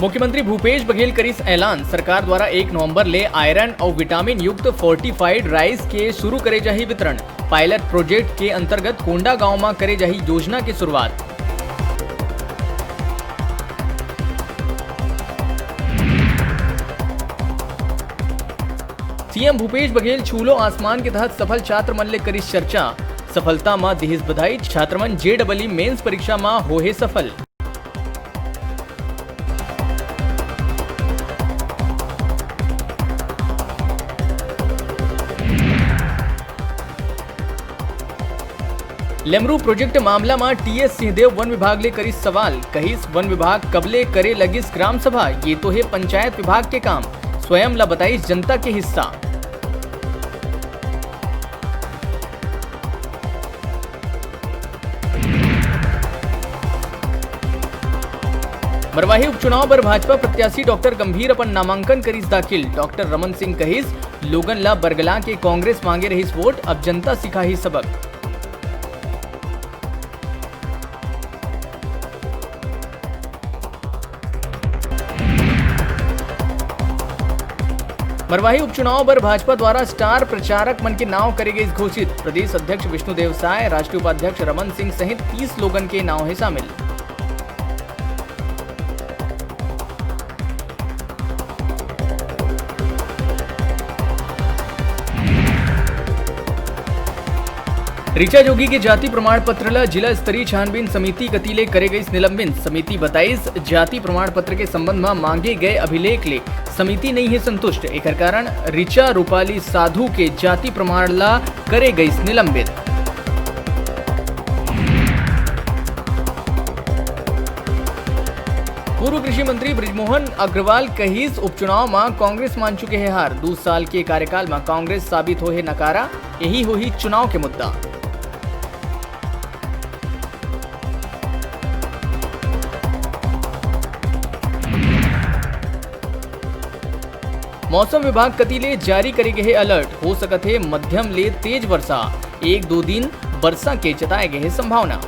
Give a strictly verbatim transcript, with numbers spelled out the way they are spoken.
मुख्यमंत्री भूपेश बघेल करिस ऐलान, सरकार द्वारा एक नवंबर ले आयरन अउ विटामिन युक्त फोर्टिफाइड राइस के शुरू करे जाही वितरण। पायलट प्रोजेक्ट के अंतर्गत कोंडागांव म करे जाही योजना के शुरुआत। सीएम भूपेश बघेल छूलो आसमान के तहत सफल छात्र मन ले करिस चर्चा। सफलता म दिहिस बधाई, छात्र मन जेडबलई मेंस परीक्षा म होहे सफल। लेमरू प्रोजेक्ट मामला म टीएस सिंहदेव वन विभाग ले करिस सवाल, कहिस वन विभाग कब ले करे लगिस ग्राम सभा, ये तो हे पंचायत विभाग के काम, स्वयं ला बताइस जनता के हिस्सा। मरवाही उपचुनाव बर भाजपा प्रत्याशी डॉक्टर गंभीर अपन नामांकन करिस दाखिल। डॉक्टर रमन सिंह कहिस, लोगन ला बरगला के कांग्रेस मांगे रहिस वोट, अब जनता सिखाही सबक। मरवाही उपचुनाव बर भाजपा द्वारा स्टार प्रचारक मन के नाव करे गइस घोषित। प्रदेश अध्यक्ष विष्णुदेव साय, राष्ट्रीय उपाध्यक्ष रमन सिंह सहित तीस लोगन के नाव हे शामिल। ऋचा जोगी के जाति प्रमाण पत्र ल जिला स्तरीय छानबीन समिति कति ले करे गइस निलंबित। समिति बताइस, जाति प्रमाण पत्र के संबंध म मांगे गए अभिलेख ले समिति नइ हे संतुष्ट। एकर कारण ऋचा रूपाली साधु के जाति प्रमाण ल करे गइस निलंबित। पूर्व कृषि मंत्री बृजमोहन अग्रवाल कहिस, उपचुनाव म कांग्रेस मान चुके हे हार। दू साल के कार्यकाल म कांग्रेस साबित होहे नकारा, यही होही चुनाव के मुद्दा। मौसम विभाग कति ले जारी करे गे हे अलर्ट, हो सकत हे मध्यम ले तेज वर्षा, एक दो दिन वर्षा के जताए गे हे संभावना।